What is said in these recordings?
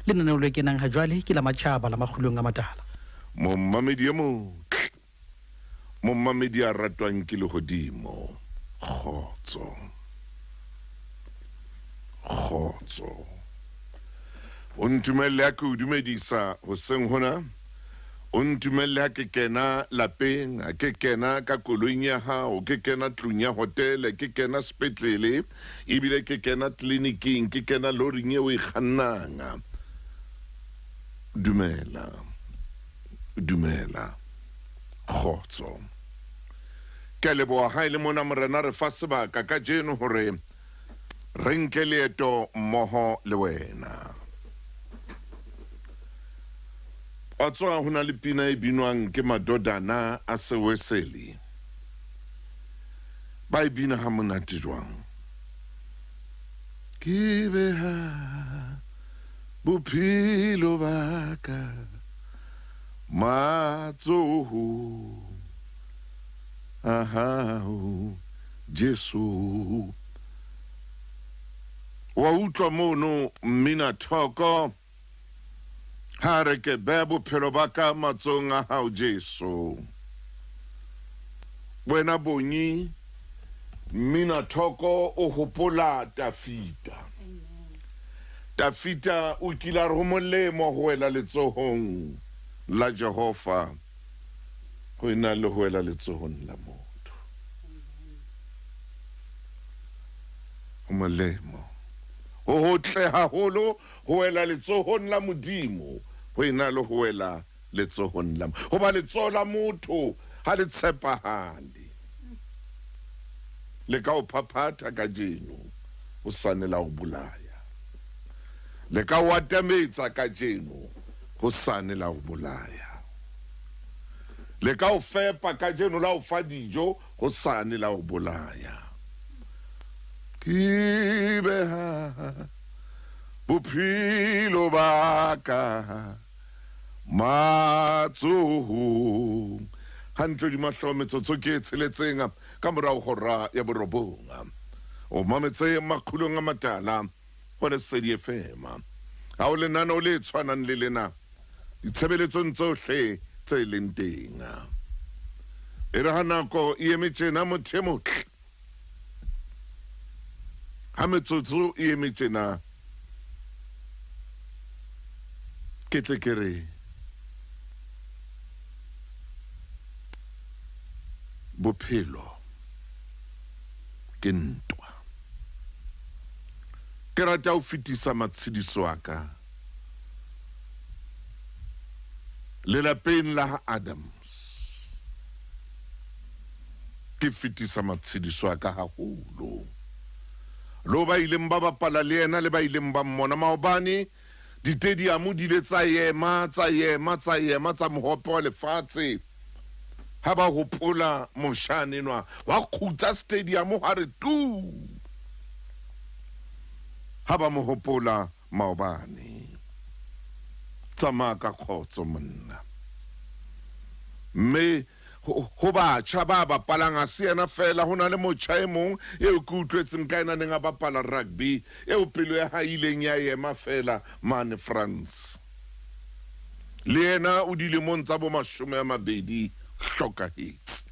Lenaneo le kenang ha jwale ke la matjhaba la Makgulong a Matala. Momamedi e motle, momamedi ya ratwang ke lehodimo, kgotso, kgotso. O ntumelle ha ke o dumedisa hoseng hona. O ntumelle ha ke kena lapeng, ha ke kena ka koloing ya hao, ke kena tlung ya hotele, ke kena sepetlele, ebile ke kena tleliniking, ke kena loring eo e kgannang. Dumela, dumela, kgotso. Ke a leboha ha e le mona Morena re fa sebaka kajeno hore re nke leeto mmoho le wena. Wa tswa ho na le pina e binwang ke madodana a Seweseli. Ba e bina ha monate jwang. Ke beha bophelo ba ka matsohong a hao Jesu. Wa utlwa mono mmina thoko. Ha re ke beha bophelo ba ka matsohong a hao Jesu. Wena Bongi, mmina thoko o hopola Tafita. Tafita o kile a re ho molemo ho wela letsohong la Jehova ho ena le ho wela letsohong la motho. Ho molemo, ho hotle haholo ho wela letsohong la Modimo ho ena le ho wela letsohong la hoba letsoho la motho ha le tshepahale. Le ka o phaphatha kajeno, hosane la o bolaya. Le ka o atametsa kajeno, hosane la o bolaya. Le ka o fepa kajeno, la o fa dijo, hosane la o bolaya. Ke beha bophelo ba ka matsohong. Hantle hodima hlooho metsotso ke e tsheletseng ka morao hora ya borobong. O mametse Makgulong a Matala ho Lesedi FM. Ha ho lenaneo le tshwanang le lena ditshebeletsong tsohle tse leng teng. E re ha nako e eme tjena motho e motle Ha metsotso e eme tjena, ke tle ke re bophelo ke ntwa. Ke rata ho fetisa matshediso a ka lelapeng la ha Adams. Ke fetisa matshediso a ka haholo le ho ba ileng ba bapala le yena le ba ileng ba mmona maobane. Ditediamo di ile tsa ema, tsa ema, tsa ema tsa mohope wa lefatshe ha ba hopola moshane enwa wa kgutsa stadium hwa re tu ha ba mo hopola maobane. Tsamaya ka kgotso monna. Mme Ho batjha ba bapalang ha se yena feela, ho na le motjha e mong eo ke utlwetseng ka yena neng a bapala rugby, eo pelo ya hae ileng ya ema feela mane France. Le yena o dilemong tsa bo 20, hlokahetse.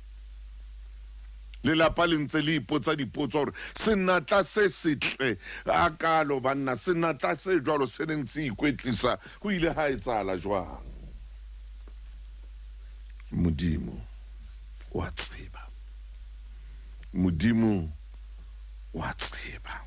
Lelapa le ntse le ipotsa dipotso hore senatla se setle hakaalo banna, senatla se jwalo se neng se ikwetlisa ho ile ha etsahala jwang? Modimo o a tseba. Modimo o a tseba.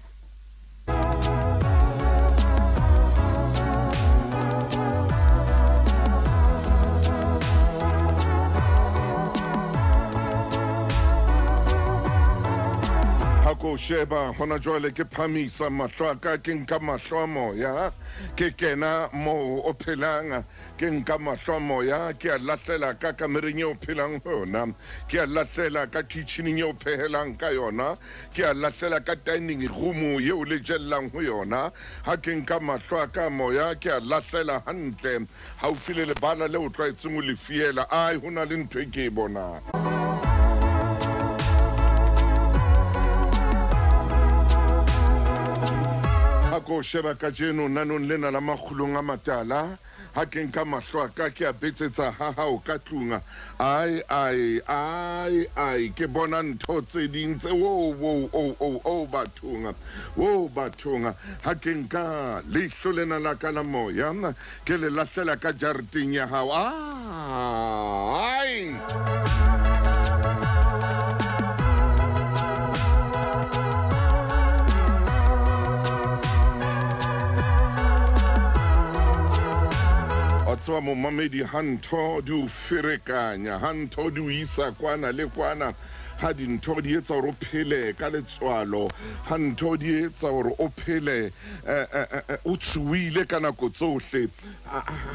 Ha ko sheba hona jwale ke phamisa mahlo a ka, ke nka mahlo a moya, ke kena moo o phelang. Ke nka mahlo a moya ke a lahlela ka kamereng eo phelang ho yona, ke a lahlela ka kitjhining eo phehelang ka yona, ke a lahlela ka dining room yeo le jellang ho yona. Ha ke nka mahlo a ka a moya ke a lahlela hantle haufi le lebala leo o tlwaetseng ho le fiela. Ai, ho na le ntho e ke e bonang. Ha ko sheba kajeno nanong lena la makgulong a matala, ha ke nka mahlo a ka ke a betsetsa ha hao ka tlung, ai ai ai ai, ke bona ntho tse ding tse wo wo o o o bathong, wo bathong. Ha ke nka leihlo lena la ka la moya ke le lahlela ka jareteng ya hao, ai. A tseba momamedi, ha ntho di o ferekanya, ha ntho di o isa kwana le kwana, ha dintho di etsa hore o phele ka letswalo, ha ntho di etsa hore o phele o tshohile ka nako tsohle,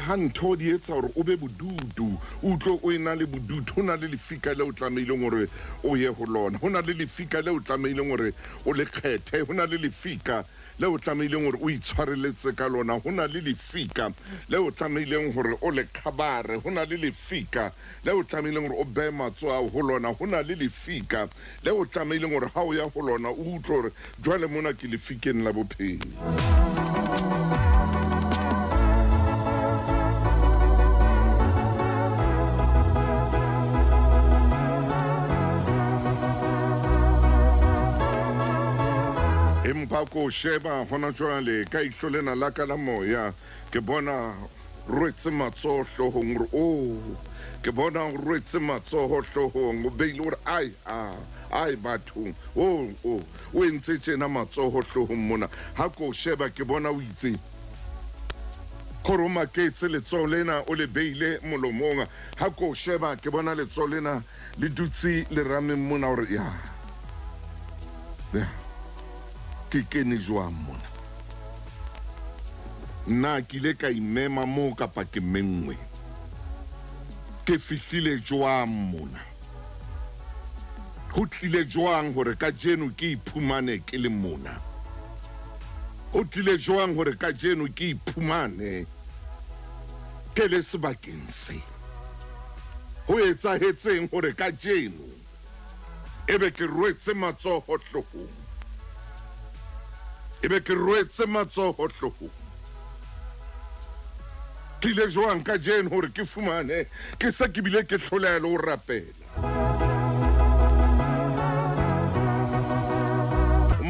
ha ntho di etsa hore o be bodutu, o utlwe o ena le bodutu, ho na le lefika leo tlamehileng hore o ye ho lona, ho na le lefika leo tlamehileng hore o le kgethe, ho na le lefika leo tlamehileng hore o itshwareletse ka lona, ho na le lefika leo tlamehileng hore o le khabare, ho na le lefika leo tlamehileng hore o behe matsoho ao ho lona, ho na le lefika leo tlamehileng hore ha o ya ho lona o utlwe hore jwale mona ke lefikeng la bophelo. Empa ko sheba hona jwale ka ihlo lena la ka la moya, ke bona rwetse matsoho hloohong hore o, ke bona rwetse matsoho hloohong, o beile hore ai a ai bathong, o o o entse tjena matsoho hloohong mona. Ha ko sheba ke bona o itse gore o maketse, letsoho lena o le beile molomong. Ha ko sheba ke bona letsoho lena le dutse lerameng mona hore ya ya ke kene jwang mona, nna ke ile ka imema moo kapa ke menngwe, ke fihlile jwang mona, ho tlile jwang hore kajeno ke iphumane ke le mona, ho tlile jwang hore kajeno ke iphumane ke le sebakeng se, ho etsahetseng hore kajeno ebe ke rwetse matsoho hloohong, ebe ke rwetse matsoho hloohong. Tlile jwang kajeno hore ke fumane ke se ke bile ke hloleha le ho rapela.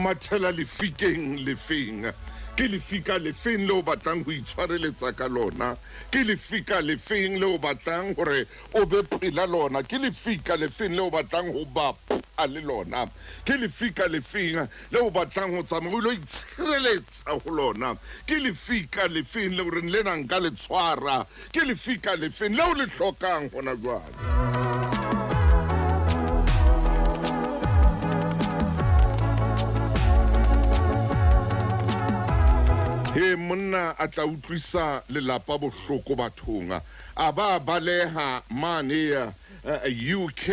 Mathela lefikeng lefeng, ke lefika lefeng leo batlang ho itshwareletsa ka lona, ke lefika lefeng leo batlang hore o be pela lona, ke lefika lefeng leo batlang ho bapa le lona, ke lefika lefeng leo batlang ho tsamaya o ilo itshireletsa ho lona, ke lefika lefeng leo reng lena nka le tshwara, ke lefika lefeng leo le hlokang hona jwale. He monna a tla utlwisa lelapa bohloko bathong, a ba baleha mane UK,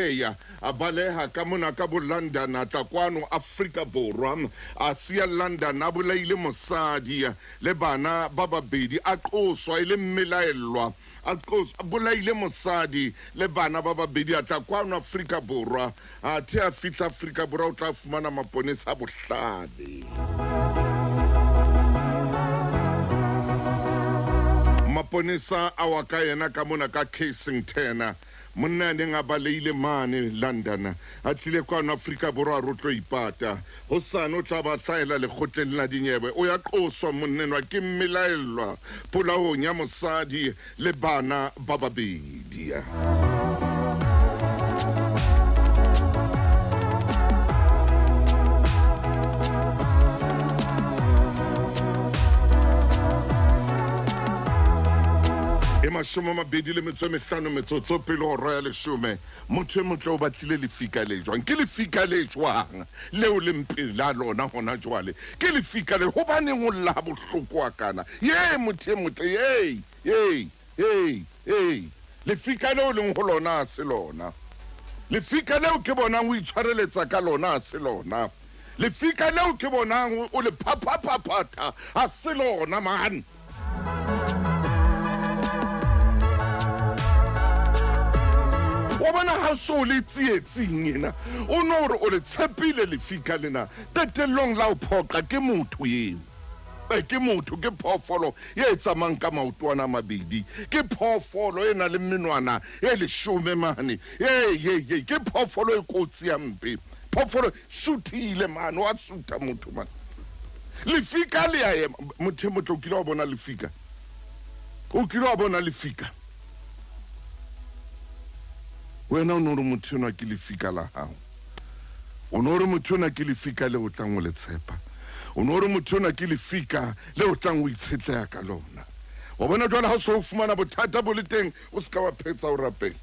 a baleha ka mona ka bo London, a tla kwano Afrika Borwa, a siya London a bolaile mosadi le bana ba babedi, a qoswa e le mmelaellwa, a qoswa bolaile mosadi le bana ba babedi, a tla kwano Afrika Borwa, a the a fihla Afrika Borwa o tla fumana maponesa a bohlale. Maponesa a wa ka yena ka mona ka Kensington, monna a neng a baleile mane London, a tlile kwano Afrika Borwa a re o tlo ipata, hosane o tla ba hlahela lekgotleng la dinyewe, o ya qoswa monnenwa ke mmelaellwa polaong ya mosadi le bana ba babedi. E 25 metsotso pele hora ya 10, motho e motle o batlile lefika le jwang, ke lefika le jwang leo le mpela lona hona jwale, ke lefika le hobaneng o lla bohloko a kana ye motho e motle, ye ye ye ye lefika leo leng ho lona se lona, lefika leo ke bonang o itshwareletsa ka lona se lona, lefika leo ke bonang o le phaphaphaphatha ha se lona man. Wa bona ha so le tsietsing ena, o no hore o le tshepile lefika lena, qetellong la o phoqa ke motho eo. Ke motho, ke phoofolo e tsamayang ka maotwana a mabedi, ke phoofolo e nang le menwana e leshome mane. Ee, ke phoofolo e kotsi ya mpe. Phoofolo suthile mane, wa sutha motho mane. Lefika le a ema. Motho e motle, o kile wa bona lefika? O kile wa bona lefika? Wena o no re motho enwa ke lefika la hao. O no re motho enwa ke lefika le o tlang o le tshepa. O no re motho enwa ke lefika le o tlang o itshetleha ka lona. Wa bona jwale ha o so o fumana bothata bo le teng, o se ka wa phetsa o rapela.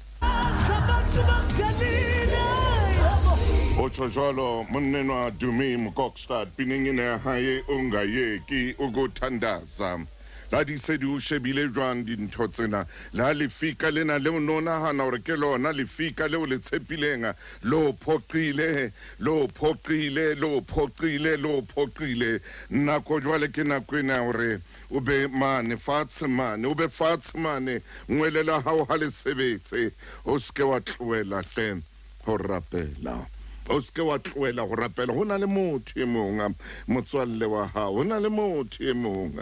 O tjho jwalo monnenwa Dumi Mkokstad pineng ena ya hae o ngayeki ukuthandaza. La di se di o shebile jwang dintho tsena? La lefika lena leo no nahana hore ke lona lefika leo le tshepileng, lo phoqile, lo phoqile, lo phoqile, lo phoqile. Nako jwale ke nako ena ya hore o be mane fatshe mane, o be fatshe mane, ngwele la hao ha le sebetse. O se ke wa tlohela hle ho rapela. O se ke wa tlohela ho rapela. Ho na le motho e mong, motswalle wa hao, ho na le motho e mong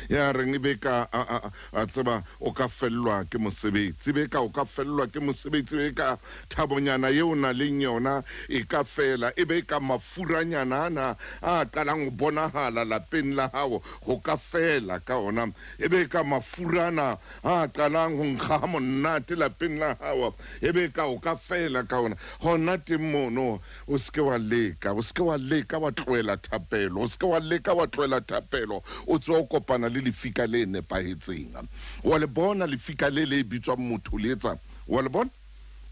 ya reng ebe ka a tseba o ka fellwa ke mosebetsi, ebe ka o ka fellwa ke mosebetsi, ebe ka thabonyana eo o nang le yona e ka fela, ebe ka mafuranyana ana a qalang ho bonahala lapeng la hao ho ka fela ka ona, ebe ka mafurana a qalang ho nkga ha monate lapeng la hao, ebe ka o ka fela ka ona. Hona teng mono o se ke wa leka, o se ke wa leka wa tlohela thapelo, o se ke wa leka wa tlohela thapelo. O tswa o kopana le lefika le nepahetseng. Wa le bona lefika le le bitswang motho le etsa, wa le bona,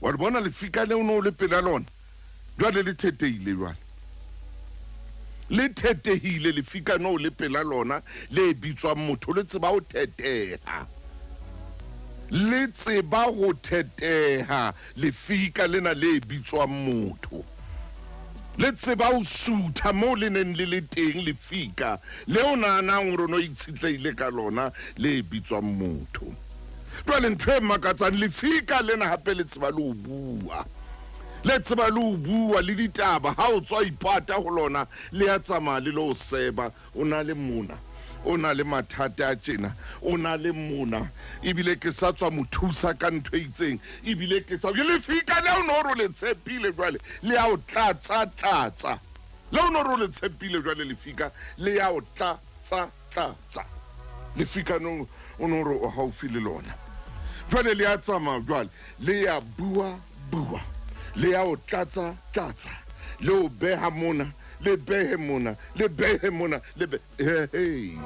wa le bona lefika le o no le pela lona jwale le thetehile, jwale le thetehile lefika no le pela lona le bitswang motho, le tseba ho theteha, le tseba ho theteha lefika lena le bitswang motho, le tseba ho sutha moo le neng le le teng lefika leo nahanang hore no itshetlehile ka lona le bitswang motho. Jwale ntho e makatsang, lefika lena hape le tseba le ho bua, le tseba le ho bua le ditaba. Ha o tswa ipata ho lona, le ya tsamaya le lo seba, o na le mona, o na le mathata a tjena, o na le mona, ebile ke sa tswa mo thusa ka ntho e itseng, ebile ke sa lefika leo no re le tshepile jwale le ya o tlatsa tlatsa, leo no re le tshepile jwale lefika le ya o tlatsa tlatsa, lefika no o no re o haufi le lona jwale le ya tsamaya jwale le ya bua bua, le ya o tlatsa tlatsa, le o beha mona, le behe mona, le behe mona, le be hey.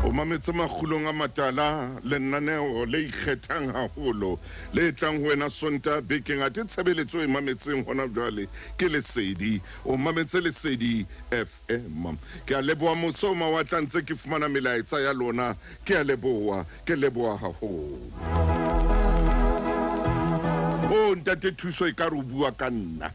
O mametse Makgulong a Matala, lenaneo le ikgethang haholo le tlang ho wena Sontaha bekeng. Athe tshebeletso e mametseng hona jwale ke Lesedi. O mametse Lesedi FM. Ke a leboha mose o mawatla ntse ke fumana melaetsa ya lona. Ke a leboha, ke leboha haholo. O ntate Thuso e ka re o bua ka nna.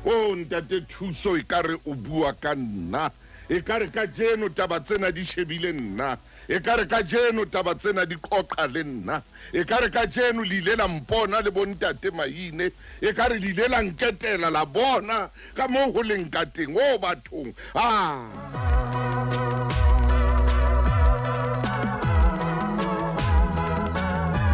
O ntate Thuso e ka re o bua ka nna. E ka re kajeno taba tsena di shebile nna. E ka re kajeno taba tsena di qoqa le nna. E ka re kajeno le ile la mpona le bontate Maine. E ka re le ile la nketela la bona ka moo ho leng ka teng. O bathong. Ah.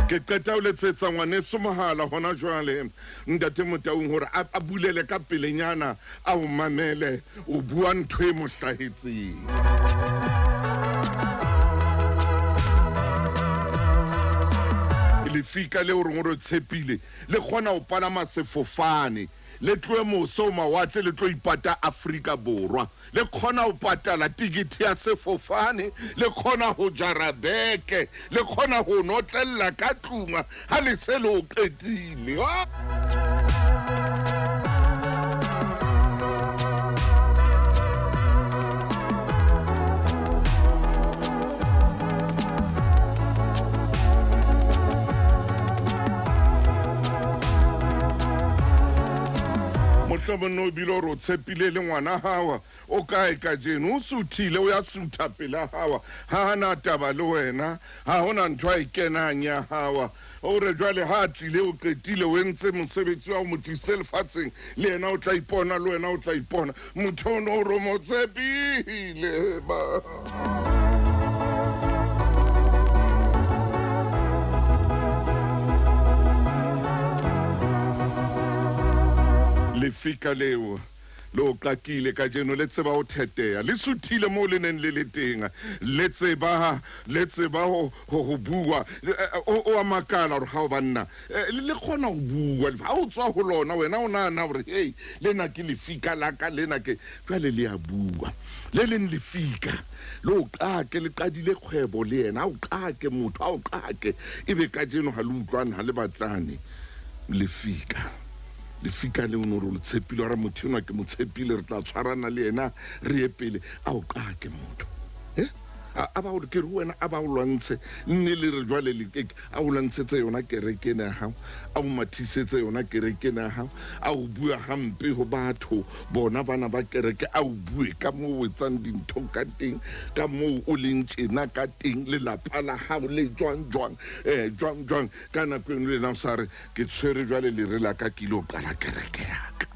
Ke qeta ho letsetsa ngwaneso mohala hona jwale, ntate Motaung, hore a bulele ka pelenyana a o mamele o bua ntho e mo hlahetseng. Lefika leo reng re tshepile le kgona ho palama sefofane, le tlohe mose o mawatle le tlo ipata Afrika Borwa, le kgona ho patala tikete ya sefofane, le kgona ho jara beke, le kgona ho notlella ka tlung ha le se le o qetile. Mohlomong o bile o re o tshepile le ngwana hao, o kae kajeno? O suthile, o ya sutha pela hao, ha ana taba le wena, ha hona ntho a e kenang ya hao. O re jwale ha a tlile, o qetile, o entse mosebetsi wa o mo tlisitse lefatsheng, le yena o tla ipona, le wena o tla ipona. Motho o no re mo tshepile ba. Lefika leo le o qakile kajeno, le tseba ho theteha, le suthile moo le neng le le teng, le tseba ho bua. O a makala hore ha o banna le kgona ho bua, ha o tswa ho lona wena o nahana hore hey, lena ke lefika la ka, lena ke jwale le a bua. Le leng lefika le o qake, le qadile kgwebo le yena, ha o qake motho, ha o qake, ebe kajeno ha le utlwane, ha le batlane. Lefika lefika le o no re o tshepile, hore motho enwa ke mo tshepile, re tla tshwarana le yena re ye pele, a o qake motho. A ba o ke re wena, a ba o lwantshe nne le re jwale le a o lwantshetse yona kereke ena ya hao, a o mathisetse yona kereke ena ya hao, a o bua hampe ho batho bona bana ba kereke, a o bue ka moo o etsang dintho ka teng, ka moo o leng tjena ka teng, lelapa la hao le jwang jwang, jwang jwang. Ka nako eno le nna o sa re ke tshwere jwale lere la ka, ke ile ho qala kereke ya ka.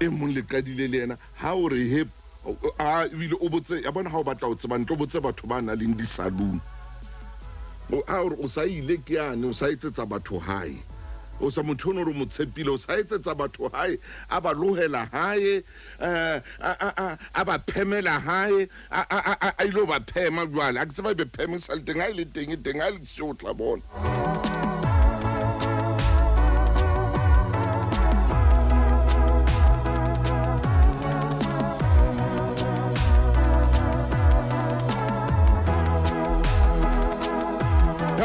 E mong le qadile le yena, ha o re he, a ebile o botse, ya bona ha o batla ho tseba ntlo, botse batho ba nang le di-saloon. Ha o re o sa ile ke yane, o sa etsetsa batho hae, o sa motho ono re mo tshepile, o sa etsetsa batho hae, a ba lohela hae, a ba phemela hae, a ile ho ba phema jwale. Ha ke tseba ebe pheme sa le teng, ha e le teng e teng, ha e le siyo o tla bona.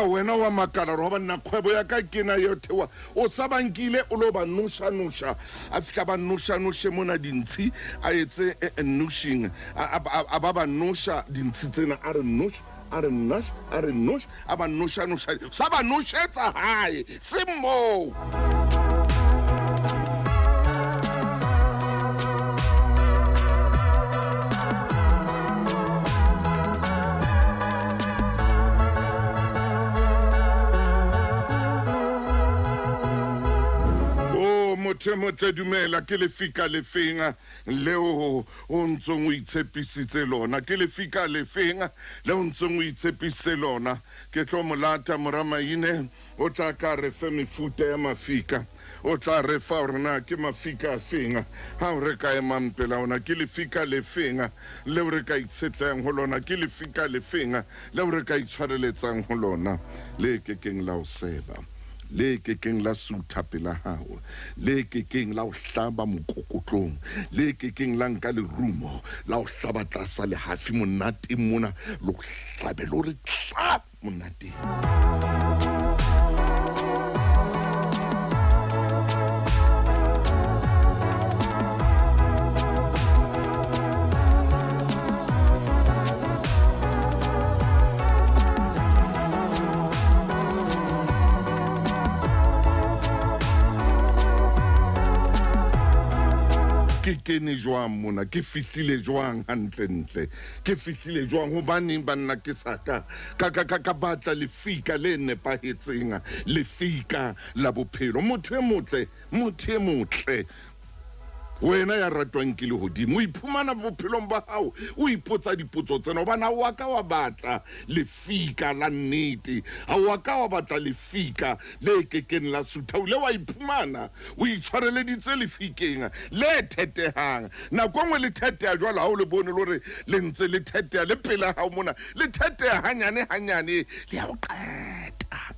Wena wa makala hore banna kgwebo ya ka ke na yo thewa, o sa bankile o lo ba nosha nosha, a fihla ba nosha noshe mona dintshi, a etse noshing, a ba nosha dintshi tsena, a re nosh, a re nosh, a re nosh, a ba nosha nosha, sa ba noshetsa hae se moo. Motho motle dumela, ke lefika lefeng leo o ntsong o itshepisitse lona, ke lefika lefeng leo o ntsong o itshepisitse lona. Ke tlo molata mora Maine, o tla ka re fe mefuta ya mafika, o tla re fa hore na ke mafika a feng ha o re ka emang pela ona, ke lefika lefeng leo re ka itshetlehang ho lona, ke lefika lefeng leo re ka itshwareletsang ho lona, le kekeng la o seba, le kekeng la sutha pela hao, le kekeng la o hlaba mokokotlong, le kekeng la nka lerumo la o hlaba tlasa lehafi monate mona, lo hlabe lo re tla monate. Ke kene jwang mona, ke fihlile jwang hantlentle, ke fihlile jwang? Hobaneng banna ke sa ka ka batla lefika le nepahetseng, lefika la bophelo. Motho e motle, motho e motle, wena ya ratwang ke lehodimo, o iphumana bophelong ba hao o ipotsa dipotso tsena, hobane ha o a ka wa batla lefika la nnete, ha o a ka wa batla lefika le kekeng la sutha, o ile wa iphumana o itshwareleditse lefikeng le thetehang. Nako nngwe le theteha jwalo, ha o le bone le hore le ntse le theteha le pela hao mona, le theteha hanyane hanyane, le ya o qeta,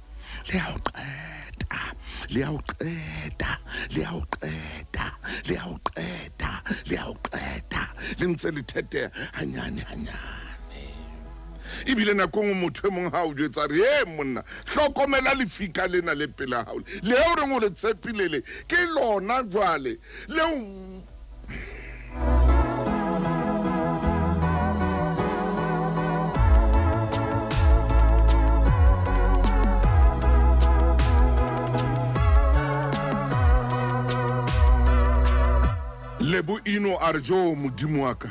le ya o qeta, le ya o qeta, le ya o qeta, le ya o qeta, le ya o qeta, le ntse le theteha hanyane hanyane. Ebile nako nngwe motho e mong ha o jwetsa re, e monna, hlokomela lefika lena le pela hao, le o reng o le tshepile le ke lona jwale leo. Ino a re jo modimo wa ka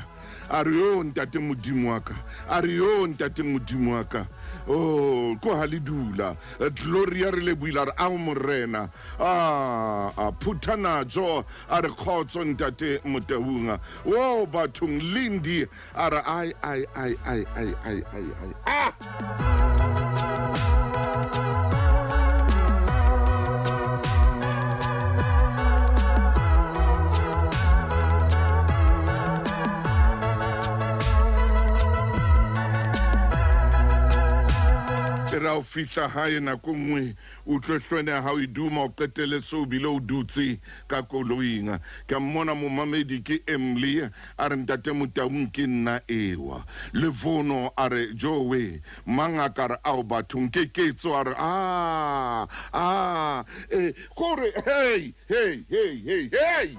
a re yo ntate modimo wa ka a re yo ntate modimo wa ka o ko ha le dula Gloria re lebohile a re ao morena a phutha natso a re kgotso ntate Motaung o bathong Lindy a re ai ai ai ai ai ai ai ai ah e ra o fihla hae nako nngwe o tlo hlwene ha o e duma o qetele se o bile o dutse ka koloing. Ke a mmona momamedi ke Emily a re ntate Motaung ke nna ewa. Levono a re jowe mang a ka re ao bathong ke ketso a re a a e kore hey hey hey hey hey.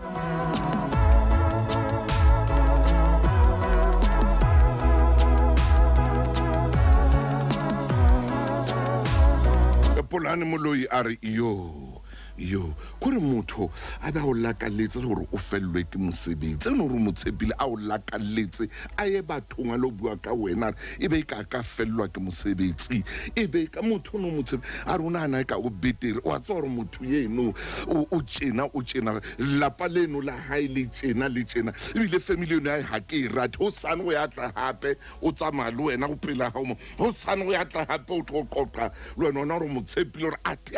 Polane Moloi a re yo yo kore motho a be a o lakaletse gore o fellwe ke mosebetsi eno gore o mo tshepile a o lakaletse a ye bathong a lo bua ka wena e be e ka ka fellwa ke mosebetsi e be ka motho o ne o mo tshepe a re o nagana e ka o betere wa tseba gore motho eno o tjena o tjena lapa leno la hae le tjena le tjena ebile family eno ya ga ke e rate ho sane o ya tla gape o tsamaya le wena go pela gago mo ho sane o ya tla gape o tlo qoqa le wena ona gore o mo tshepile gore athe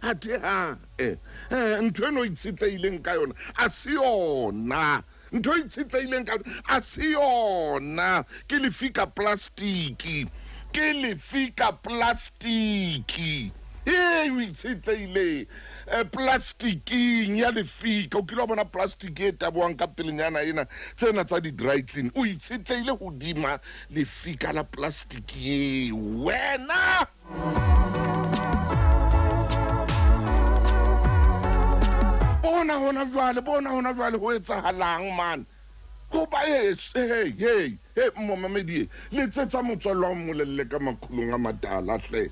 athe ha ntho eno itshetleileng ka yona a se yona ntho e itshetleileng ka yona a se yona ke lefika plastiki ke lefika plastiki ee o itshetleile plastiking ya lefika o kile wa bona plastiki e taboang ka pelenyana ena tsena tsa di-dry clean o itshetleile hodima lefika la plastiki e wena bona hona jwale bona hona jwale ho etsahalang man goba hey hey hey momamedi letsetsa motswallo wa mmolelle ka makgolong a matala hle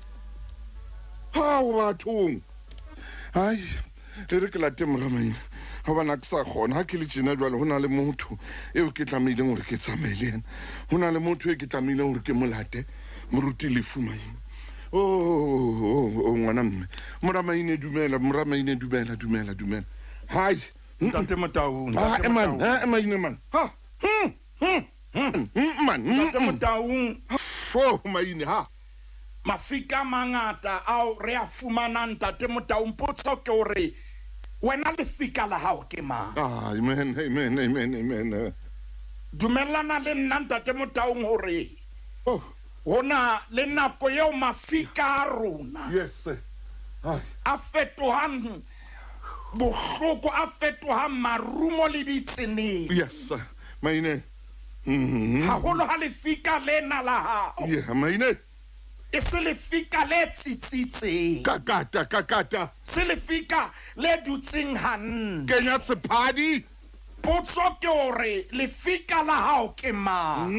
hao bathong ai e re ke late moramaina gobane a ke sa kgona ga ke le tjena jwale go na le motho eo ke tlamehileng gore ke tsamaye le ena go na le motho e ke tlamehileng gore ke mo late moruti lefu maina o ngwana mme moramaine dumela moramaine dumela dumela dumela hai ntate Motaung ntate man maine man ha man ntate Motaung fo maine ha mafika mangata ao re a fumanang ntate Motaung potso ke hore wena lefika la hao ke mang? Amen amen amen amen dumellana le nna ntate Motaung hore oh hona le nako eo mafika a rona yes a fetohang bohloko a fetohang marumo le ditseneng yes maine haholo ha lefika lena la hao yeah maine e se lefika le tsitsitseng kakata kakata se lefika le dutseng hantle kenya sephadi potso ke hore lefika la hao ke mang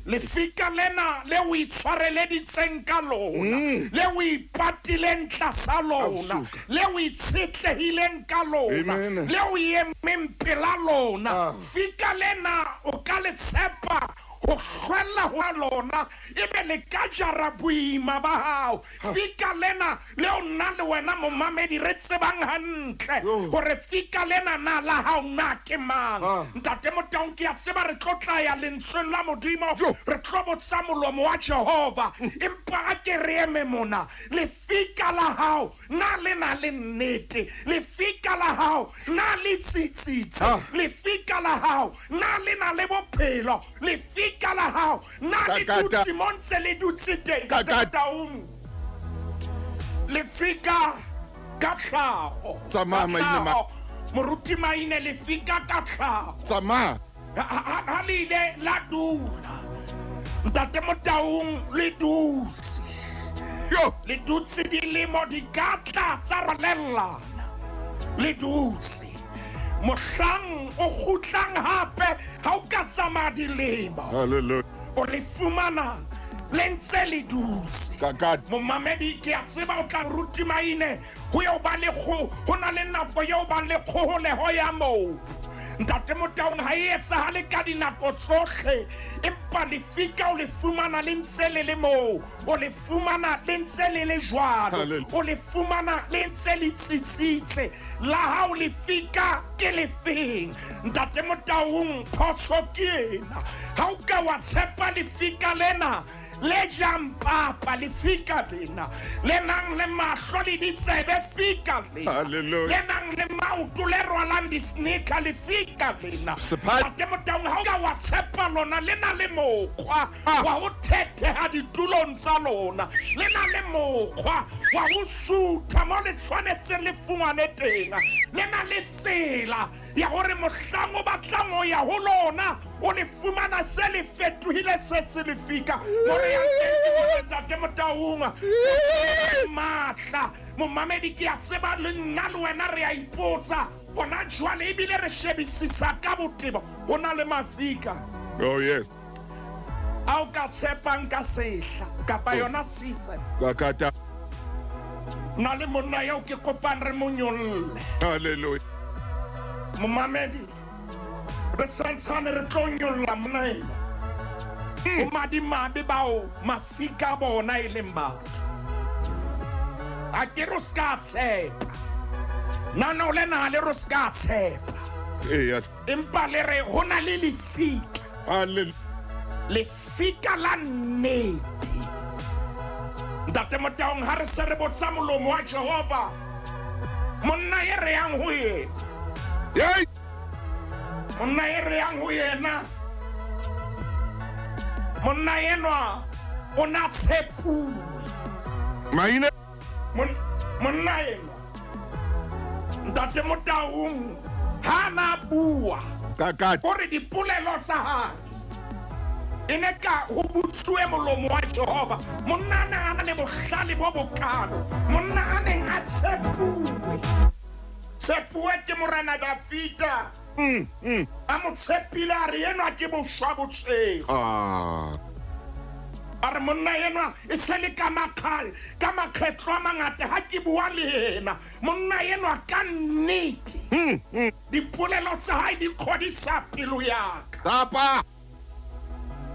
lefika lena le o itshwareleditseng ka lona le o ipatileng tlasa lona le o itshetlehileng ka lona le o emeng pela lona fika lena o ka le tshepa ho hlwella ho lona ebe le ka jara boima ba hao fika lena le o nna le wena momamedi re tsebang hantle hore fika lena na la hao na ke mang ntate Motaung ke a tseba re tlo tla ya lentsweng la Modimo re tlo botsa molomo wa Jehova empa a ke re eme mona lefika la hao na le na le nnete lefika la hao na le tsitsitse lefika la hao na le na le bophelo lefika la hao na le dutse mo ntse le dutse teng Motaung lefika ka tlhago tsamaya maine ma moruti maine lefika ka tlhago tsamaya ha le ile la dula ntate Motaung le dutse yo le dutse dilemo di ka tla tsa rolellana le dutse mohlang o kgutlang hape ha o ka tsamaya dilemo hallelujah o le fumana Le ntse le dutse. Momamedi, ke a tseba o tla Moruti Maine ho eo ba le kgo, ho na le nako eo bang le kgoholeho ya mobu. Ntate Motaung, ha e etsahale ka dinako tsohle, empa lefika o le fumana le ntse le le moo, o le fumana le ntse le le jwalo, o le fumana le ntse le tsitsitse. La hao lefika ke lefeng? Ntate Motaung, phoso ke ena. Ha o ka wa tshepa lefika lena le jang papa, lefika lena le nang le mahlo le ditsebe, fika lena le nang le maoto le rwalang di-sneaker, lefika lena. Ntate Motaung, ha o ka wa tshepa lona, le na le mokgwa wa ho thetheha ditulong tsa lona, le na le mokgwa wa ho sutha mo le tshwanetseng le fumane teng, le na le tsela ya hore mohlang o batlang ho ya ho lona o le fumana se le fetohile se se lefika. Mo re yang teng ke hore Ntate Motaung matla. Momamedi, ke a tseba le nna le wena re a ipotsa hona jwale, ebile re shebisisa ka botebo, ho na le mafika. Oh yes. A o ka tshepang ka sehla kapa yona season. Kakata. Na le monna eo ke kopang re mo nyolle. Hallelujah. Momamedi, re santshane re tlo nyolla monna ena. Ho madimabe bao mafika a bona e leng batho. A ke re o ska tshepa. Nano le na le re o ska tshepa. Eya. Empa le re ho na le lefika. Hallelujah. Lefika la nnete. Ntate Motaung, ha re se re botsa molomo wa Jehova, monna e re yang ho yena. Yey. Monna e re yang ho yena. Monna enwa o na tshepuwe. Maine. Monna enwa. Ntate Motaung ha na bua. Kakati. Hore dipolelo tsa hae e ne ka ho butsuwe molomo wa Jehova. Monna a na a na le bohlale bo bokalo. Monna a neng a tshepuwe. Tshepuwe ke Morena Dafida. A mo tshepile, a re enwa ke boshwa botshego. A re monna enwa e se le ka makgale, ka makgetlo a mangata ha ke bua le yena. Monna enwa ka nnete. Dipolelo tsa hae di kgodisa pelo ya ka. Kapa.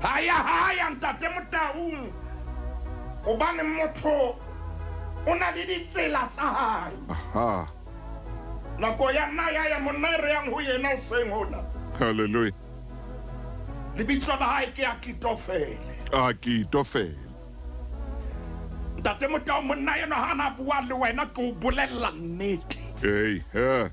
Haya haya Ntate Motaung, hobane motho o na le ditsela tsa hae. Aha. Nako ya nna ya ya monna e re yang ho yena hoseng hona. Hallelujah. Lebitso la hae ke Akitofele. Akitofele. Ntate Motaung, monna enwa ha na bua le wena ke o bolella nnete. Hey, he.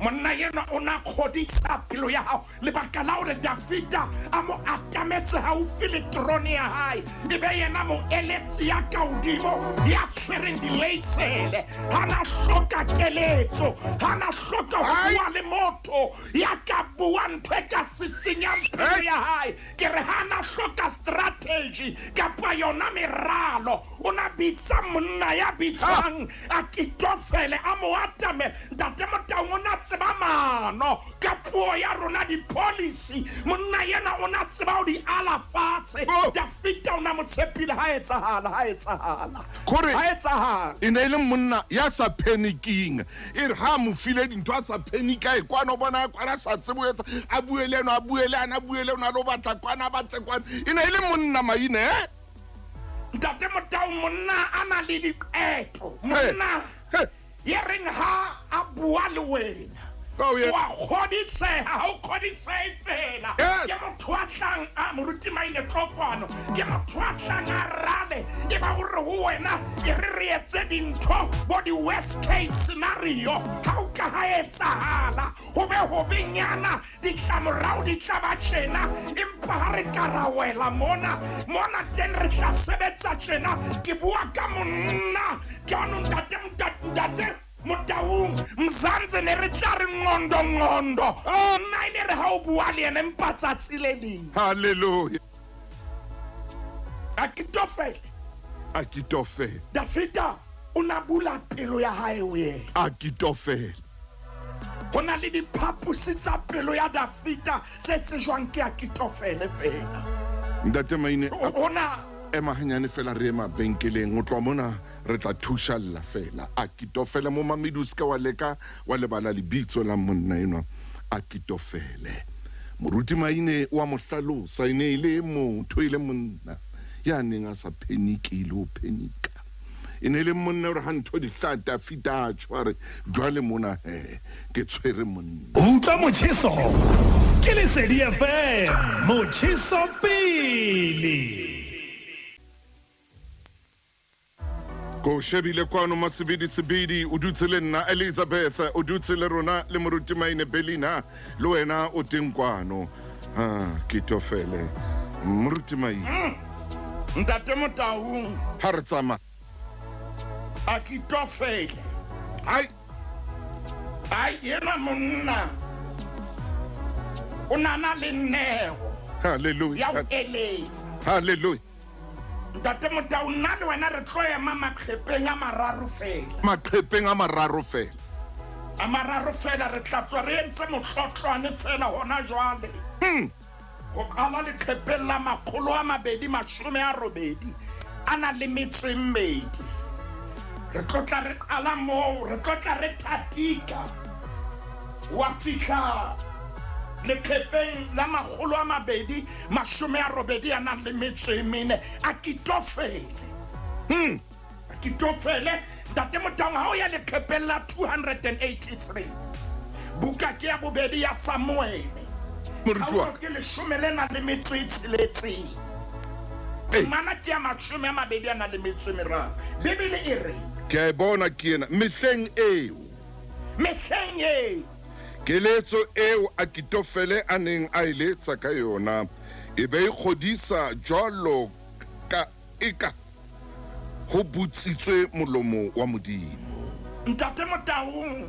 Monna enwa o na kgodisa pelo ya hao. Lebaka la hore Dafida a mo atametse haufi le terone ya hae, e be yena moeletsi ya ka hodimo ya tshwereng dileisele. Ha na hloka keletso, ha na hloka ho bua le motho ya ka buang ntho e ka sisinyang pelo ya hae. Ke re ha na hloka strategy kapa yona meralo, o na bitsa monna ya bitswang Akitofele a mo atamela. Ntate Motaung o na tseba mano ka puo ya rona di-policy. Monna yena o na tseba ho di ala fatshe. Dafida o na mo tshepile ha etsahala, ha etsahala. Kore Ha etsahala. e ne e le monna ya sa paniking. E re ha mo file dintho a sa panika, e kwana o bona kwana a sa tsebe ho etsa, a bue le ena, a bue le ana, a bue le ena, a lo batla kwana, a batle kwana. E ne e le monna Maine, eh? Ntate Motaung, monna a na le diqeto. Monna ye reng ha a bua le wena, Oh, yeah. wa kgodiseha, ha o kgodisehe fela. Yes. Ke motho a tlang a Moruti Maine Tlokwana, ke motho a tlang a rale, e ba hore ho wena e re re etse dintho bo di-worst case scenario. Ha o ka ha etsahala ho be hobenyana, ditlamorao di tla ba tjena, empa ha re ka ra wela mona, mona teng re tla sebetsa tjena. Ke bua ka monna, ke ano ntate, ntate Motaung, Mzansi ne re tla re ngondo ngondo. Nna e ne re ha o bua le yena empa tsatsi le leng. Hallelujah. Akitofele. Akitofele. Dafida o na bula pelo ya hae ho yena. Akitofele. Ho na le diphaposi tsa pelo ya Dafida tse tsejwang ke Akitofele fela. Ntate Maine, Ho na Ema hanyane fela re ye mabenkeleng, go tloga mona re tla thušalla fela. Akitofele, momamedi o se ke wa leka wa lebala lebitso la monna enwa, Akitofele. Moruti Maine o a mo hlalosa, e ne e le motho, e le monna ya neng a sa phenike le ho phenika. E ne e le monna ore ha ntho di hlaha Dafida a tjho a re, Jwale mona he, ke tshwere monna. Utlwa motjheso ke Lesedi FM, motjheso pele. Ke o shebile kwano Masebidi-sebidi, o dutse le nna Elizabeth, o dutse le rona le Moruti Maine Belina, le wena o teng kwano. Ha, ke tofele. Moruti Maine. Ntate Motaung. Ha re tsamaya. A ke tofele. Ai. Ai, yena monna o nana le neo. Hallelujah. Ya ho eletsa. Hallelujah. Ntate Motau, nna le wena re tlo ema maqhepeng a mararo fela. Maqhepeng a mararo fela. A mararo fela, re tla tswa re entse mohlohlwane fela hona jwale. Ho qala leqhepeng la 280 a na le metso e mmedi. Re tlo tla re qala moo, re tlo tla re thatika. Wa fihla leqhepeng la 280 a nang le metso e mene. Akitofele. Akitofele. Ntate Motaung, ha o ya leqhepeng la 283, buka ke ya bobedi ya Samuele. Moruti wa Kgaolo ke leshome le nang le metso e tsheletseng. Temana ke ya 20 a nang le metso e meraro. Bibele e re. Ke a e bona ke ena. Mehleng eo. Mehleng eo. Keletso eo Akitofele a neng a e letsa ka yona e be e kgodisa jwalo ka eka ho botsitswe molomo wa Modimo. Ntate Motaung,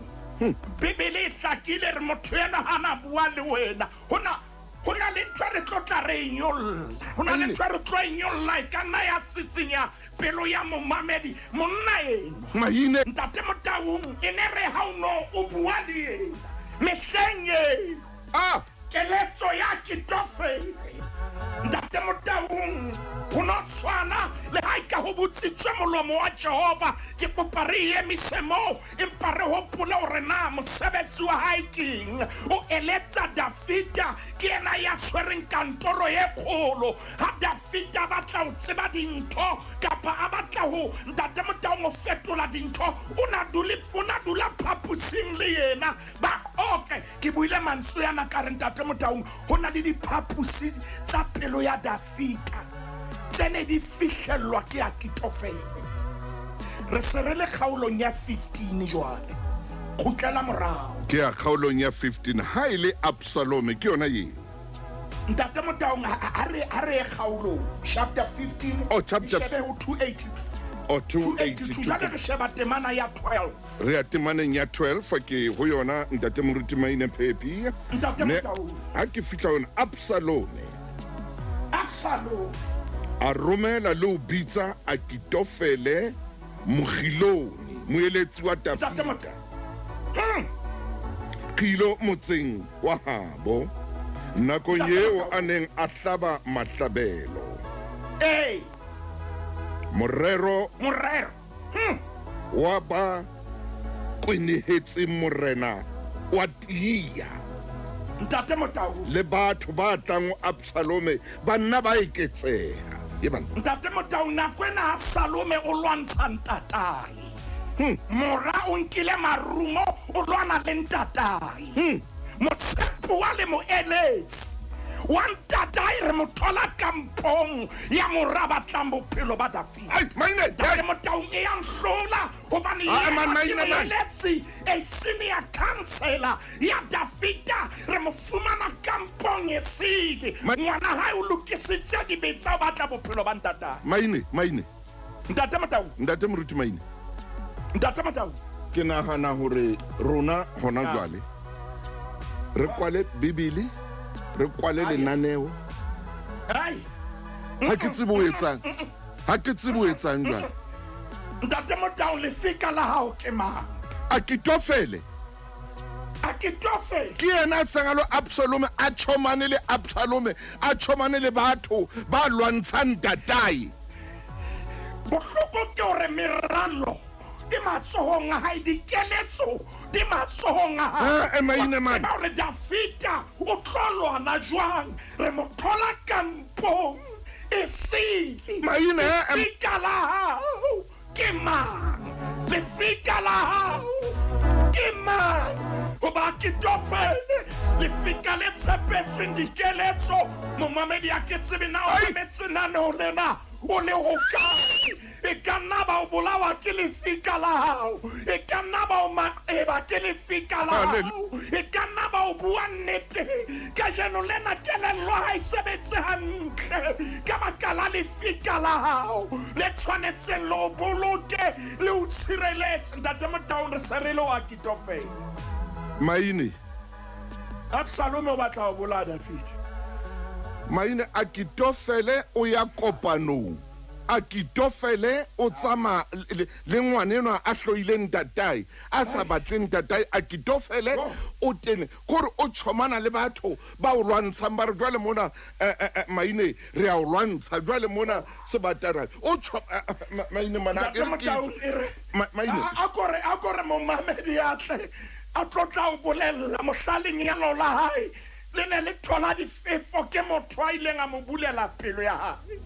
Bibele e hlakile e re motho enwa ha na bua le wena, ho na, ho na le ntho e re tlo tla re e nyolla. Ho na le ntho e re tlo e nyolla, e ka nna ya sisinya pelo ya momamedi. Monna enwa, Maine. Ntate Motaung, e ne re ha o no o bua le yena mehleng eo, Ah! keletso ya Akitofele, Ntate Motaung, ho no tshwana le ha eka ho botsitswe molomo wa Jehova. Ke kopa re e emise moo, empa re hopole hore na mosebetsi wa hae ke eng. O eletsa Dafida, ke yena ya tshwereng kantoro e kgolo. Ha Dafida a batla ho tseba dintho kapa a batla ho Ntate Motaung ho fetola dintho, o na dule, o na dula phaposing le yena ba qoqe. Ke buile mantswe ana ka re, Ntate Motaung, ho na le diphaposi tsa pelo ya Dafida tse ne di fihlellwa ke Akitofele. Re se re le kgaolong ya 15 jwale. Kgutlela morao. Ke ya kgaolong ya 15. Ha e le Absalome, ke yona eo. Ntate Motaung, ha re, ha re ye kgaolong. Chapter 15. Oh, chapter Shebe ho 282. Oh, 282. 282. Jwale re sheba temana ya 12. Re ya temaneng ya 12, ke ho yona Ntate Moruti Maine Phepi. Ntate Mme Motaung. ha ke fihla ho yona, Absalome. Absalome. A romela le ho bitsa Akitofele Mogilone, moeletsi wa Ntate Dafida. Motaung. Kgilo motseng wa habo, nakong Ntate eo Motaung. a neng a hlaba mahlabelo. Ee. Morero. Morero. Wa ba kwenehetseng morena wa tiya. Ntate Motaung. Le batho ba tlang ho Absalome ba nna ba eketseha. Ye banna. Ntate Motaung, nako ena Absalome o lwantsha ntatae. Mora o nkile marumo o lwana le ntatae. Motshepuwa le moeletsi wa ntatae re mo thola kampong ya mora batlang bophelo ba Dafida. Ai, Maine, Ntate ai. Motaung e ya nhlola hobane Ah, yena man, ke Maine, man. moeletsi, a senior counselor ya Dafida, re mo fumana kampong e sele. Ngwana hae o lokisitse dibetsa o batla bophelo ba ntatae. Maine, Maine. Ntate Motaung. Ntate Moruti Maine. Ntate Motaung. Ke nahana hore rona hona jwale re kwale Bibele, re kwale lenaneo. Ai. Ha ke tsebe ho etsang. Ha ke tsebe ho etsang jwale. Ntate Motaung, lefika la hao ke mang? Akitofele. Akitofele. Ke yena a seng a lo Absalome, a tjhomane le Absalome, a tjhomane le batho ba lwantshang ntatae. Bohloko ke hore meralo e matsohong a hae, dikeletso di matsohong a hae. Ah, maine Wa man. tseba hore Dafita o tlo lwana jwang? Re mo thola kampong e sele. Maine, eh, Lefika la hao ke mang? Lefika la hao ke mang? Hoba Akitofele, lefika le tshepetsweng dikeletso. Momamedi ha ke tsebe na o Ai. mametse lenaneo lena o le hokae. E ka nna ba o bolawa ke lefika la hao, e ka nna ba o maqeba ke lefika la hao, e ka nna ba o bua nnete. Kajeno lena kelello ha e sebetse hantle ka baka la lefika la hao le tshwanetseng le o boloke le o tshireletse. Ntate Motaung, re se re le o Akitofele. Maine. Absalome o batla ho bolaya Dafita. Maine, Akitofele o ya kopanong. Akitofele o tsamaya le ngwanenwa a hloileng ntatae, a sa batleng ntatae. Akitofele o tene kore o tjhomana le batho ba o lwantshang, ba re jwale mona, Maine re a o lwantsha jwale mona sebatana o tjho, Maine mana, Ntate e re ke Motaung, e re Maine. A kore momamedi a tle a tlo tla o bolella mohla lenyalo la hae le ne le thola difefo ke motho a ileng a mo bulela pelo ya hae.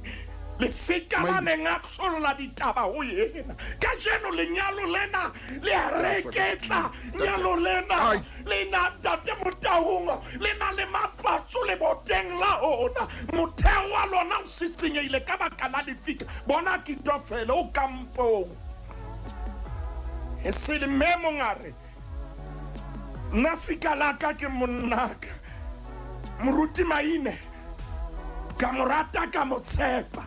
Lefika la Maine. neng a tsholla ditaba ho yena. Kajeno lenyalo lena le a reketla, nyalo lena Ai. le na Ntate Motaung le na le mapatso leboteng la ona. Motheo wa lona o sisinyehile ka baka la lefika. Bona Akitofele o kampong e sele. Mme mongare, nna fika la ka ke monnaka moruti Maine, ka mo rata, ka mo tshepa,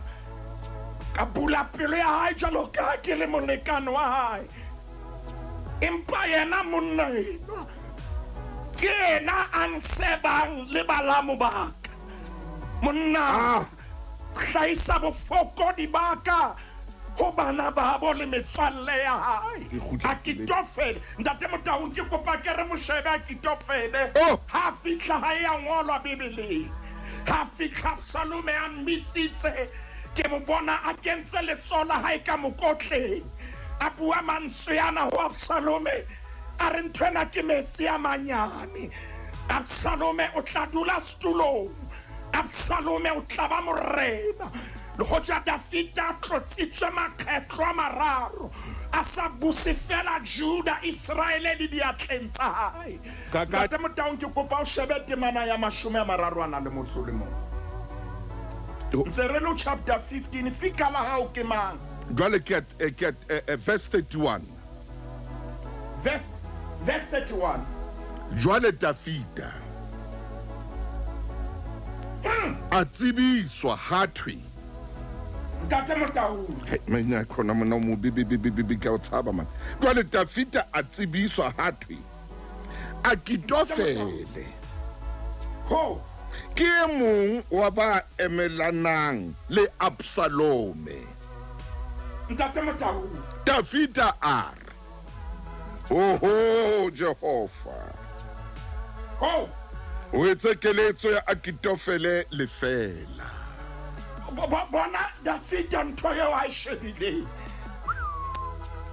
ka bula pelo ya hae jwalo ka ha ke le molekane wa hae, empa yena monna enwa ke yena a nsebang le balamo ba ka. Monna Ah. hlahisa bofokodi ba ka ho bana babo le metswalle ya hae. Ke kgutletse Akitofele, Ntate Motaung, ke kopa ke re moshebe Akitofele. Oh. Ha fihla ha e a ngolwa Bibeleng. Ha fihla Absalome a mmitsitse, ke mo bona a kentse letsoho la hae ka mokotleng, a bua mantswe ana ho Absalome, a re nthwena ke metsi a manyane. Absalome o tla dula setulong, Absalome o tla ba morena. Le hoja Dafita a tlotsitswe makgetlo a mararo, a sa buse fela Juda, Israele le diatleng tsa hae. Ntate Motaung, ke kopa o shebe temana ya 31 a na le motso o le mong. Ntse re le chapter 15. Fika la hao ke mang? Jwale ke at verse 31. Verse 31. Jwale Dafita a tsebiswa ha thwe, Ntate Motaung. Hei, maine a khona monna o mobe be be be be be, ke a o tshaba man. Jwale Dafita a tsebiswa ha thwe, Akitofele Ho ke e mong wa ba emelanang le Absalome. Ntate Motaung. Dafita a re, oho Jehova, Ho o etse keletso ya Akitofele lefela. Bona Dafita ntho eo a e shebileng,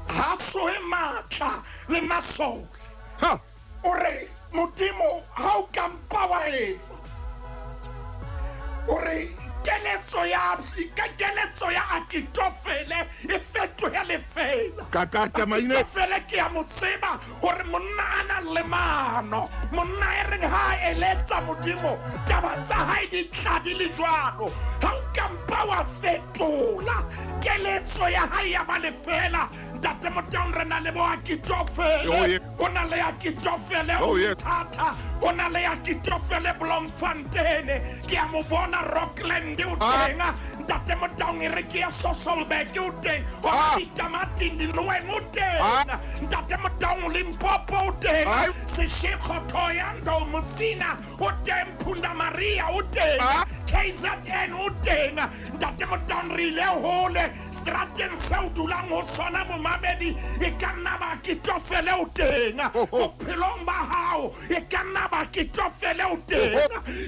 ha tsohe matla le masole. Ha O re Modimo, ha o ka mpa wa etsa hore keletso ya ka keletso ya Akitofele e fetohe lefela. Kakata maine. Akitofele ke ya mo tseba hore monna a nang le mano, monna e reng ha a eletsa Modimo, taba tsa hae di tla di le jwalo. Ha o ka mpa wa fetola keletso ya hae ya ba lefela. Ntate Motaung, re na le bo Akitofele. Oh, yeah. O na le Akitofele Oh, yeah. Mthatha, o na le Akitofele Bloemfontein, ke a mo bona Rockland o Ah. teng. Ntate Motaung, e re ke ya Sasolburg o teng, Ah. hona ditamating diloeng o teng. Ah. Ntate Motaung, Limpopo o teng, Ai. Seshego, Thohoyandou, Musina o teng, Punda Maria o teng, Ah. KZN o teng. Ntate Motaung, re ile hole strateng seo dulang ho sona momamedi, e ka nna ba Akitofele o teng. Bophelong ba hao e ka nna ba Akitofele o teng.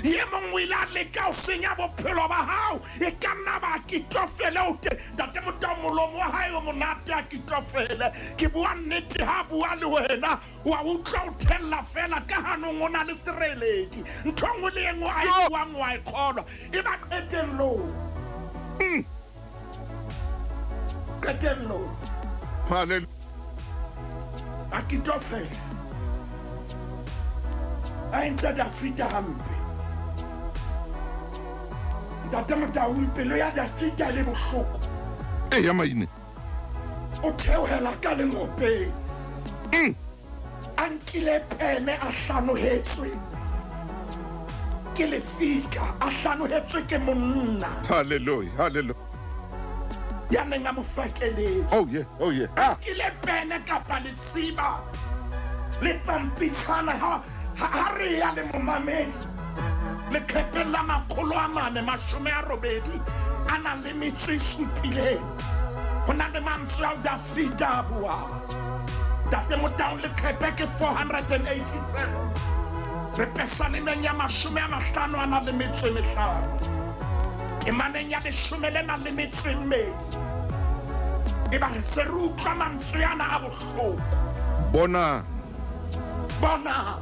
Ye mong o ile a leka ho senya bophelo ba hao, e ka nna ba Akitofele o teng. Ntate Motaung, molomo wa hae o monate Akitofele. Ke bua nnete ha bua le wena, wa utlwa o thella fela ka hanong, o na le sereledi. Ntho e nngwe le e nngwe a e buang wa e kgolwa. E ba qetellong. Qetellong. Hallelujah. Akitofele a entse Dafida hampe. Ntate Motaung, pelo ya Dafida e le bohloko. E ya maine. O theohela ka lengopeng. A nkile pene, a hlanohetswe ke lefika, a hlanohetswe ke monna. Hallelujah, hallelujah. Ya neng a mo fakeletse. Oh yeah, oh yeah. A nkile pene kapa lesiba le pampitshana ha ha re ya le momamedi leqhepeng la 487 a nang le metso e supileng. Ho na le mantswe ao Dafida a buang. Ntate Motaung, leqhepe ke 487. Re pesalemeng ya 50 a nang le metso e mehlano. Temaneng ya 10 le nang le metso e mmedi. Eba re se re utlwa mantswe ana a bohloko. Bonang. Bonang.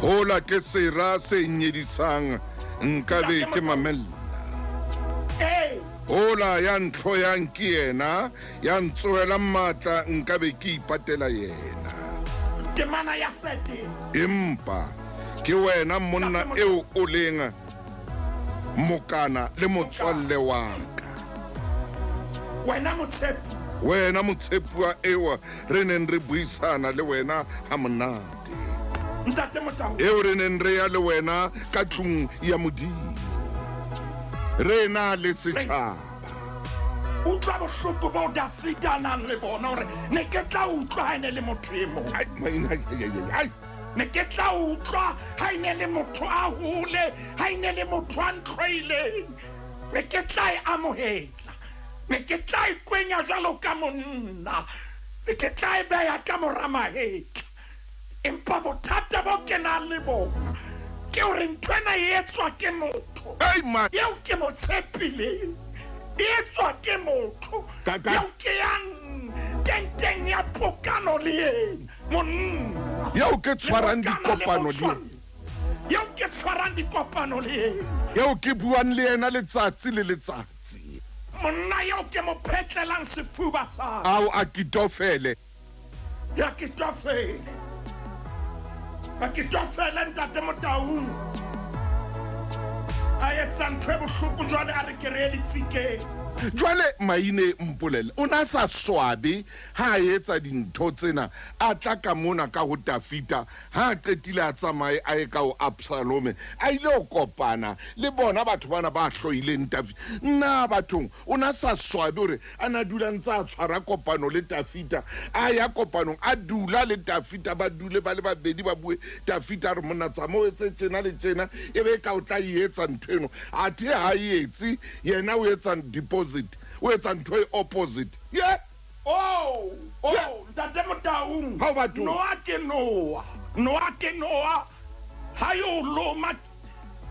Hola ke sera se nyedisang, nkabe ke mamella. Ee. Hola ya ntlhoyang ke yena, ya ntsohelang matla, nkabe ke ipatela yena. Temana ya 13. Empa ke wena monna eo o leng mokana le motswalle wa ka. Wena motshepi. Wena motshepuwa eo re neng re buisana le wena ha monate. Ntate Motaung. Eo re neng re ya le wena ka tlung ya Modimo. Re na le setjhaba. Utlwa bohloko bo Dafida a nang le bona, hore ne ke tla utlwa ha e ne le motho e mong. Ai, maina, ai, ai, ai, ai. Ne ke tla utlwa ha e ne le motho a hole, ha e ne le motho a ntlhoileng. Ne ke tla e amohela. Ne ke tla e kwenya jwalo ka monna. Ne ke tla e beha ka mora mahetla. Empa bothata bo ke nang le bona ke hore ntho ena e etswa ke motho eo ke mo tshepileng. E etswa ke motho eo ke yang tenteng ya pokano le yena, monna. Eo ke tshwarang dikopano le yena. Eo ke tshwarang dikopano le yena. Eo ke buang le yena letsatsi le letsatsi. Monna eo ke mo phetlelang sefuba sa ka. Ao Akitofele. Akitofele. Akitofele Ntate Motaung. A etsa ntho e bohloko jwale a re ke re ye lefikeng. Jwale Maine mpolelle, o ne a sa swabe ha a etsa dintho tsena, a tla ka mona ka ho Dafida, ha a qetile a tsamaye a ye ka ho Absalome, a ile ho kopana le bona batho bana ba hloileng Dafida. Na bathong, o ne a sa swabe hore a ne a dula ntse a tshwara kopano le Dafida, a ya kopanong, a dula le Dafida, ba dule ba le babedi ba bue, Dafida a re, Monna, tsamaya o etse tjena le tjena, e be eka o tla e etsa ntho eno. Athe ha e etse, yena o etsa deposit, o etsa ntho e opposite. Ye! Oh, oh, Ntate Motaung, Ha o bathong. Noa ke noa, noa ke noa, ha e o loma,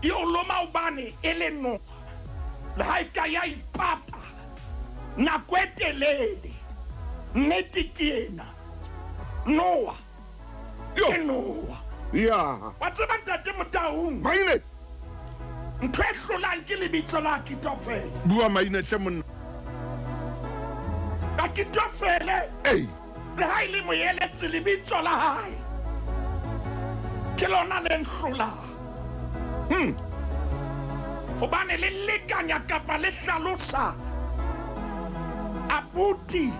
e o loma hobane e le noha. Le ha e ka ya ipata nako e telele, nnete ke ena, noa ke noa. Ya. Wa tseba Ntate Motaung, Maine. ntho e hlolang ke lebitso la Akitofele. Bua Maine hle monna. Akitofele. Ei. Le ha e le moeletsi, lebitso la hae ke lona le nhlolang. Hobane le lekanya kapa le hlalosa abuti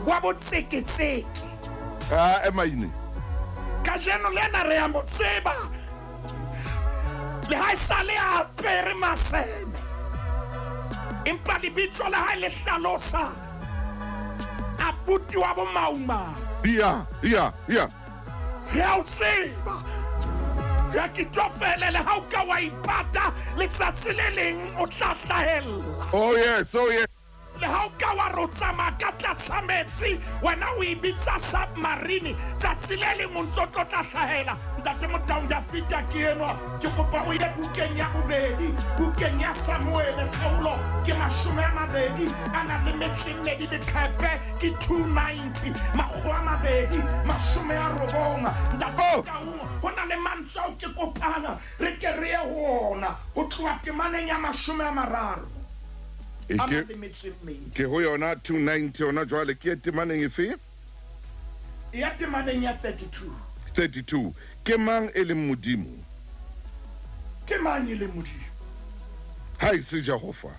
wa botseketseke. Ah, Maine. Kajeno lena re a mo tseba, le ha e sale a apere masene, empa lebitso la hae le hlalosa abuti wa bomaumau. Ya, ya, ya. Re a o tseba. Ya ke tlo fele le ha o ka wa ipata letsatsi le leng o tla hlahella. Oh yes, oh yes. Le ha o ka wa re o tsamaya ka tlasa metsi, wena o e bitsa submarine, tsatsi le leng o ntso tlo tla hlahela. Ntate Motaung Dafita ke enwa, ke kopa o ye bukeng ya bobedi, bukeng ya Samuele, kgaolo ke 20 a nang le metso e mmedi leqhepe ke 290, 290. Ntate Motaung, ho na le mantswe ao ke kopang re ke re ye ho ona ho tloha temaneng ya 30. E ke, ke ho yona 290 yona jwale ke ye temaneng efe? Ya temaneng ya 32. 32. Ke mang e leng Modimo? Ke mang e leng Modimo? Ha e se Jehova.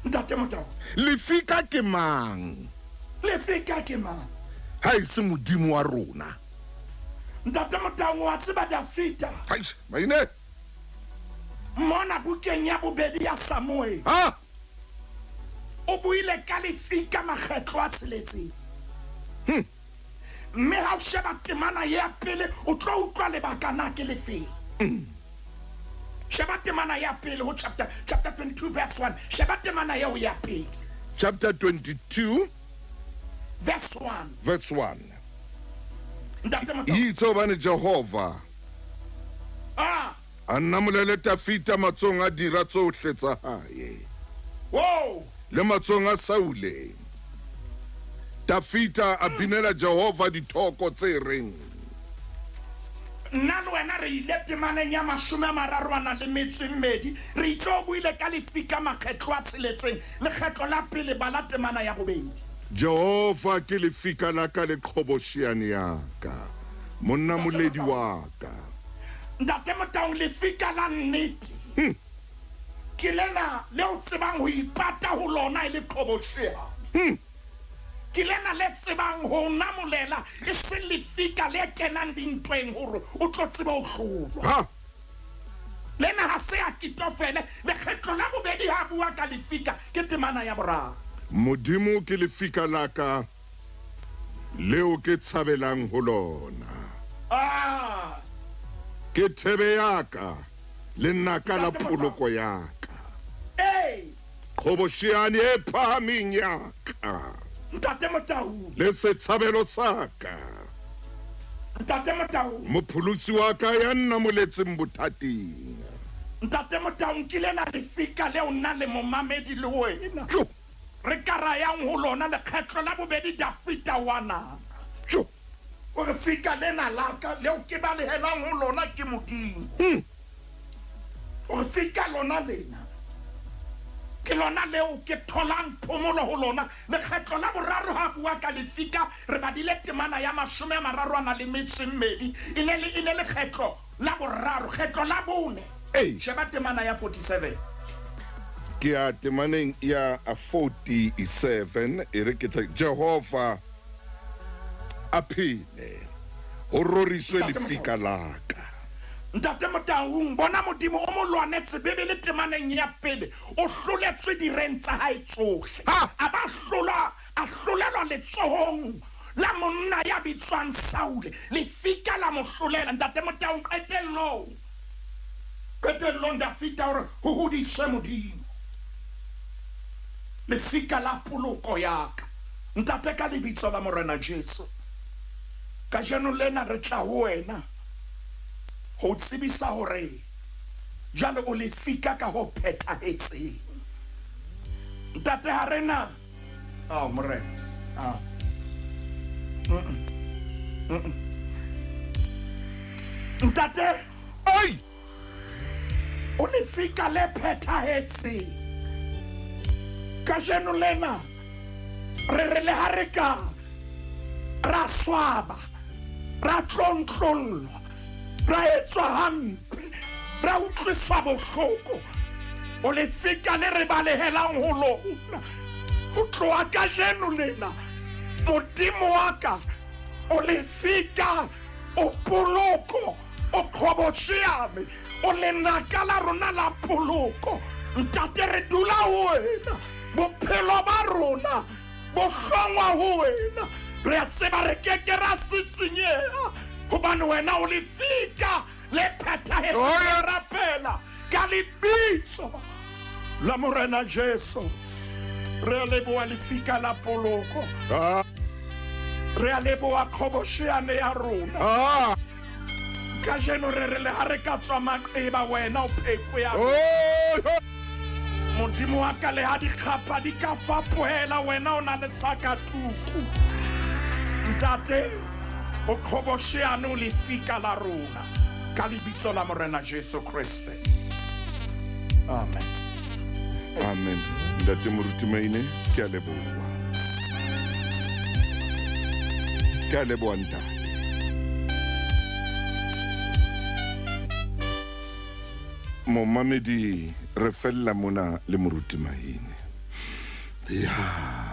Ntate Motau. Lefika ke mang? Lefika ke mang? Ha e se Modimo wa rona. Ntate Motau wa tseba Dafita. Hai, maine. Mona bukeng ya bobedi ya Samuele. Ha! O buile ka lefika makgetlo a tsheletseng. Mme ha o sheba temana ya pele o tlo utlwa lebaka na ke lefeng. Sheba temana ya pele ho chapter 22 verse 1. Sheba temana eo ya pele. Chapter 22 verse 1. Verse 1. Ntate Motau. Itse hobane Jehova a namolele Dafita matsohong a dira tsohle tsa hae. Whoa. Le matsohong a Saule. Dafita a binela Jehova dithoko tse reng. Nna le wena re ile temaneng ya 32 re itse o buile ka lefika makgetlo a tsheletseng lekgetlo la pele bala temana ya bobedi. Jehova ke lefika la ka le qhobosheane ya ka, monna moledi wa ka. Ntate Motaung, lefika la nnete ke lena le o tsebang ho ipata ho lona e le qhobosheane. Ke lena le tsebang ho namolela e seng lefika le kenang dintweng hore o tlo tsebe ho hlolwa. Lena ha se Akitofele. Lekgetlo la bobedi ha bua ka lefika ke temana ya boraro. Modimo ke lefika la ka leo ke tshabelang ho lona. Ke thebe ya ka le naka la poloko ya ka. Qhobosheane e phahameng ya ka. Ntate Motau. Le setshabelo sa ka. Ntate Motau. Mopholosi wa ka ya nnamoletseng bothateng. Ntate Motau, nkile na lefika leo nna le momamedi le wena. Re ka ra yang ho lona lekgetlo la bobedi Dafita wa nana. O re fika lena la ka leo ke balehelang ho lona ke Modimo. O re fika lona lena. Ke lona leo ke tholang phomolo ho lona. Lekgetlo la boraro ha bua ka lefika re badile temana ya 32. E ne le lekgetlo la boraro, kgetlo la bone. Sheba temana ya 47. Ke ya temaneng ya 47 e re ke Jehova a phele ho roriswe lefika la ka. Ntate Motaung, bona Modimo o mo lwanetse Bibele temaneng ya pele o hloletswe direng tsa hae tsohle. A ba hlola, a hlolelwa letsohong la monna ya bitswang Saule. Lefika la mo hlolela. Ntate Motaung, qetellong Dafita hore ho hodiswe Modimo. Lefika la poloko ya ka. Ntate, ka lebitso la Morena Jesu, kajeno lena re tla ho wena ho tsebisa hore jwale o lefika ka ho phethahetseng. Ntate, ha re na Morena. Ntate, ai o lefika le phethahetseng. Kajeno lena re re le ha re ka ra swaba, ra tlontlollwa, ra etswa hampe, ra utlwiswa bohloko, o lefika le re balehelang ho lona. Ho tloha kajeno lena, Modimo wa ka o lefika, o poloko, o qhobosheane, o lenaka la rona la poloko. Ntate, re dula ho wena, bophelo ba rona bo hlongwa ho wena. Re a tseba re keke ra sisinyeha hobane wena o lefika Le phethahetseng. Re rapela ka lebitso la Morena Jesu. Re a leboha lefika la poloko. Re a leboha qhobosheane ya rona. Kajeno re re le ha re ka tswa maqeba wena o pheko ya rona. Modimo wa ka le ha dikgapha di ka fapohela wena o na le sakatuku. Ntate o qhobosheane o lefika la rona ka lebitso la Morena Jesu Kreste. Amen. Amen. Ntate Moruti Maine, ke a leboha. Ke a leboha ntate. Momamedi re fella mona le Moruti Maine. Ya.